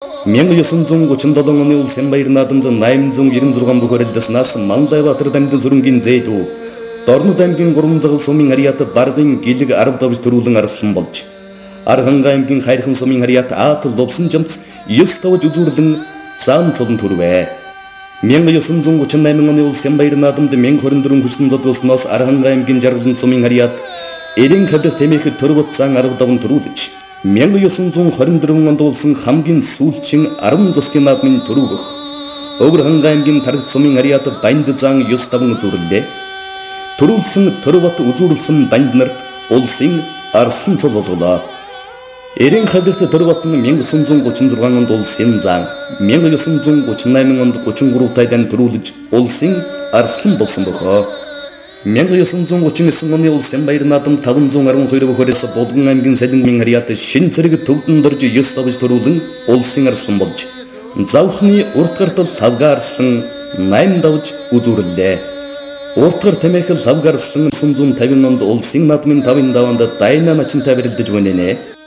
1937 оны Улсын баяр наадамд 896 бохиролдоснаас Манлайбаатар дамжин сүрэнгийн зээдүү Дорнод аймгийн Гурванзагал сумын харьяат Баргын гэлэг 10 давж төрүүлэн арслан болж, Архангай аймгийн Хайрхан сумын харьяат Аат Лувсан жамц 9 давж үзүүрлэн зам цолон төрвэ. 1938 оны Улсын баяр наадамд 1024 хүчтэн зодуулсноос Архангай аймгийн Жаргалан сумын харьяат Эрен хавдах тэмээхэд төрвөт зан 10 давн төрүүлж, 1924 онд болсон хамгийн сүүлчийн 10 засгийн наадмын төрөвгөх Өвөр хангай аймгийн Тарагт сумын харьяат Банд зан 9 давн үзүүрлээ. Төрүүлсэн Төрөбат үзүүрлсэн банд нарт улсын арслан цол болголоо. Эрен хавдагт Төрөбат нь 1936 онд улсын зан, 1938 онд 33 тайдан төрүүлж улсын арслан болсон бохоо. 1939 оны улсын баяр наадам 512 бохороос Булган аймгийн Салингийн харьяат шин цэрэг төвдөн дорж 9 давж төрүүлэн улсын арслан болж, завхны урт гартал лавга арслан 8 давж үзүүрлээ. Урт гар тамхи лавга арслан 950 онд улсын наадмын 5-ын даваанд дайна начинтай барилдаж үнэнэ.